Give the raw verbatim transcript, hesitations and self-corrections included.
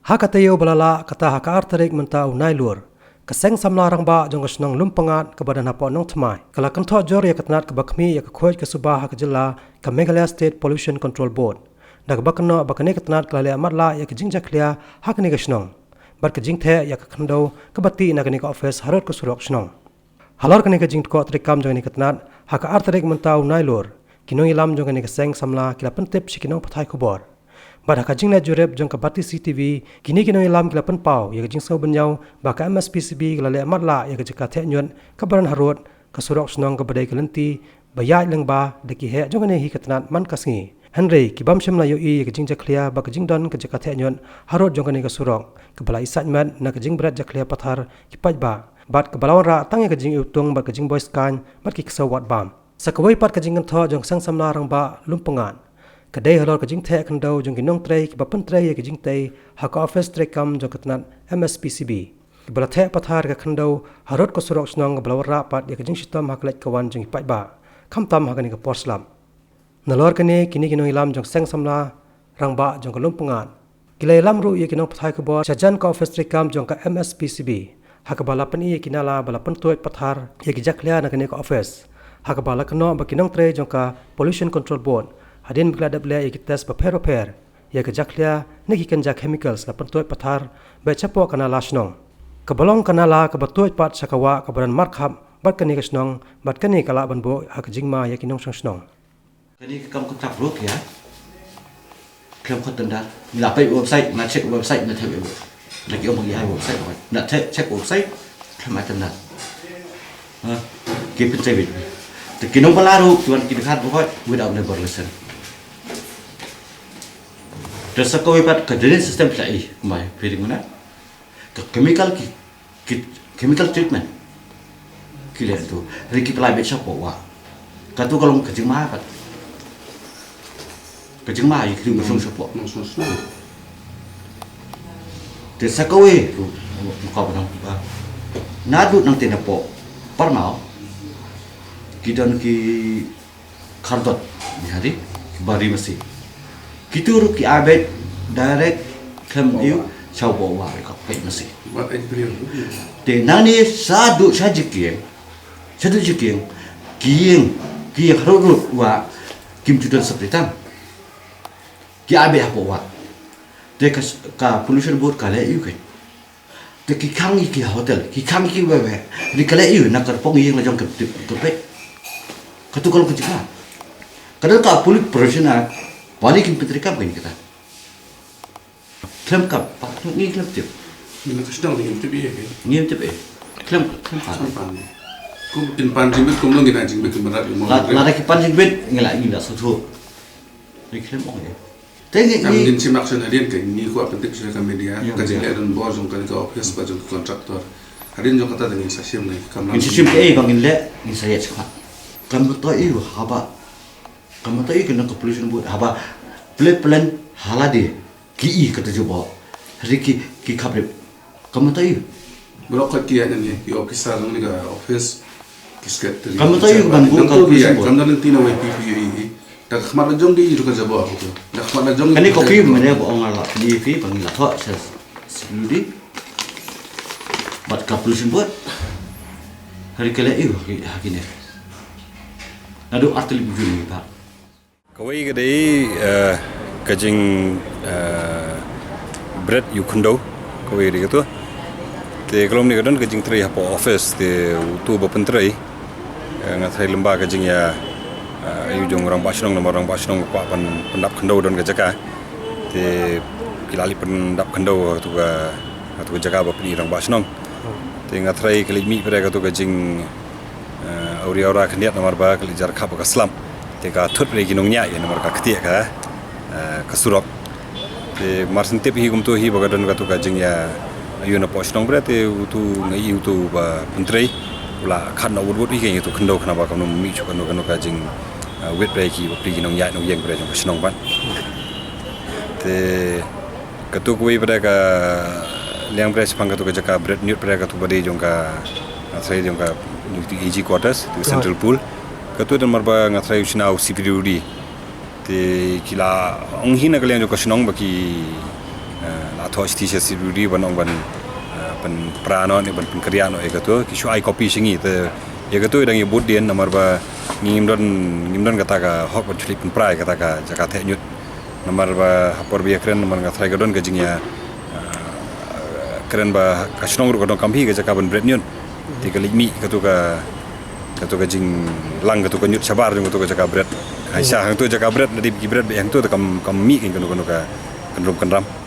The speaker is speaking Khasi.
Ha ka taïew ba la lah kata ha ka ar tarik mynta u Nailur, ka Seng Samla Rangbah jong ka shnong Lumpyngngad kaba don hapoh Nongthymmai ka la kynthoh jur ïa ka tnat kaba khmih ïa ka khuid ka suba ha ka jylla, ka Meghalaya State Pollution Control Board, da kaba kynnoh ba kane ka tnat ka la leh matlah ïa ka jingjakhlia ha kane ka shnong bad ka jingtheh ïa ka khyndew kaba tih na kane ka office harud ka surok shnong. Halor kane ka jingtkoh treikam jong kane ka tnat, ha ka ar tarik mynta u Nailur, ki nongïalam jong kane ka seng samla ki la pyntip sha ki nongpathai khubor. Bad ha ka jingleit jurip jong ka Batesi T V, kine ki nongïalam ki la pynpaw ïa ka jingsngewbynñiaw ba ka M S P C B ka la leh matlah ïa ka jaka theh ñiut kaba don harud ka surok shnong kaba dei ka lynti ba ïaid lyngba da ki heh jong kane hi ka tnat man ka sngi. Hynrei ki bym shym la ïohi ïa ka jingjakhlia ba ka jingdon ka jaka theh ñiut harud jong kane ka surok kaba la isaitmet na ka jingbret jakhlia pathar ki paidbah bad kaba la wanrah tang ïa ka jingïewtung bad ka jingboi skaiñ bad ki ksew wad bam. Sa kawei pat ka jingkynthoh jong ka Seng Samla Rangbah Lumpyngngad ka dei halor ka jingtheh khyndew jong ki nongtrei kiba pyntrei ïa ka jingtei ha ka office treikam jong ka tnat M S P C B, kiba la theh pathar ïa ka khyndew harud ka surok shnong kaba la wanrah pat ïa ka jingshitom ha ka leit ka wan jong ki paidbah, khamtam ha kane ka por slap. Nalor kane, kine ki nongïalam jong ka Seng Samla Rangbah jong ka Lumpyngngad ki la ïalam ruh ïa ki nongpathai khubor shajan ka office treikam jong ka M S P C B, ha kaba la pyni ïa ki nala ba la pyntuid pathar ïa ki jakhlia na kane ka office, ha kaba la kynnoh ba ki nongtrei jong ka Pollution Control Board hadien ba ki la dep leh ïa ki test bapher bapher ïa ka jakhlia na ki kynja chemicals la pyntuid pathar beit shapoh ka nala shnong, kaba long ka nala kaba tuid pat sha ka wah kaba don markhap bad kane ka shnong, bad kane ka lah ban buh ha ka jingma ïa ki nongshong shnong. Kane ka kam ka tap ruh ïa. Khlem khot tender. Ngi la peit website, na check website, na thep website. Na ki ong ba ngi ai website, na check, check website, khlem ai tender. Ha, ki pyncheck beit. Te ki nong ba la ruh, ki wan ki dkhat ba khot, without labour license. Te sa kawei pat ka drainage system phi la i, kumba phi ring mynta. Ka chemical ki, ki chemical treatment. Ki leh tu, ri ki pynlait beit shapoh wah. Katu ka long ka jingma pat. Ka jingma ïa ki nongshong shapoh. Nongshong shapoh. Te sa kawei tu, ka ba nang ba. Naduh nangtei napoh Parmaw, ki don ki khardot, ni hari, ki bari masi. Kitu ruh ki ai beit direct khlem ïoh shapoh wah ka peit masi. Te nangne shaduh sha jingkieng, shaduh jingkieng, ki ïeng, ki ïeng harud harud wah kim ju don septic tank. Ki ai beit hapoh wah. Te ka, ka pollution board ka leh ïa u kane. Te ki khang ïa ki hotel, ki khang ïa ki wei wei. Ri ka leh ïa u na ka pong ïing la jong ka tip ka peit. Katu ka long ka jingma. Ka don ka police professional, pali kin pyntreikam ka ïa kata. Khlem kam, pa, ngi khlem tip. Ngi ka sdang ngi tip ïa ka. Ngi tip ïa. Khlem, khlem kam. Khlem kam. Kum kin pan jingbit, kum long kin ai jingbit, kin mrad, kin mrad. Lada ki pan jingbit, ngi la, ngi la sngewthuh. Ngi khlem ong ïa. Te ngi, ngi ngin shim action hadien, ka ngi kwah pyntip sha ka media, ka jingleh donbor jong kane ka office bad jong ka contractor. Hadien jong kata te ngin sa shim ne, kam ngin sa shim kaei ba ngin leh, ngin sa ïa shim. Kam to ïa u haba, kam to ïa u kane ka pollution board haba pynleh plan ha lade ki i kata jubor. Ri ki, ki khap rip. Kam to ïa u. Bro, ka ki ïa ne, ki officer ne ka office, ki secretary. Kam to ïa u ban buh ka pollution board. Kam don lynti na wei P P E. Da ka khmat la jong ki ruh ka jabor. Da ka khmat la jong ki. Kane ka copy mynne ba ong la pynïaid phi ba ngi la thoh sha C P W D. Bad ka pollution board. Hari ka leh ïa u ha kine. Naduh ar tylli ba jun ngi ba. Kawei ka dei, eh, ka jing, eh, bret ïa u khyndew. Kawei ka dei katu. Te ka lom ne ka don ka jingtrei hapoh office te utu ba pyntrei. Eh, nga tharai lyngba ka jingïa, eh, ïa u jong u rangbah shnong, namar u rangbah shnong u kwah ban pyndap khyndew don ka jaka. Te ki la leit pyndap khyndew ha katu ka, ha katu ka jaka ba pyni u rangbah shnong. Te nga tharai ka leit mih pat katu ka jing, eh, awria awra khyndiat namar ba ka leit jar khap ka slap. Te ka thut re ki nongñiah ïa namar ka ktieh ka, eh, ka surok. Te mar syn tip hi kumto hi ba ka don katu ka jingïa ïa u na poh shnong bret te utu nga ïohi utu ba pyntrei u la khan na wut wut hi ka ïa utu khyndew khnang ba ka num mih shuh kano kano ka jing, eh, wit bret ki ba pli ki nongñiah nongïeng bret jong ka shnong ban. Te katu kawei pat ka liang bret shaphang katu ka jaka bret ñiut bret katu ba dei jong ka, nga tharai jong ka, jong ka A G quarters, ka central pool. Katu don mar ba nga tharai u shna u C P W D. Te ki la ong hi na ka liang jong ka shnong ba ki, eh, la Thoh shisha shisha ban ong ban, ah, ban pra noh ne ban pynkynriah noh ïa katu, ki shu ai copy sha ngi te ïa katu dang ïa bud dien namar ba ngim don, ngim don kata ka hok ban shu leit pynpra ïa kata ka jaka theh ñiut. Namar ba ha por ba ïa kren namar nga tharai ka don ka jingïa, ah, kren ba ka shnong ruh ka don kam hi ka jaka ban bret ñiut. Te ka leit mih katu ka, katu ka jinglang katu ka ñiut shabar jong katu ka jaka bret. Hai sha hangtu jaka bret, lada ki bret ba hangtu te kam, kam mih kano kano ka kynrum kynram.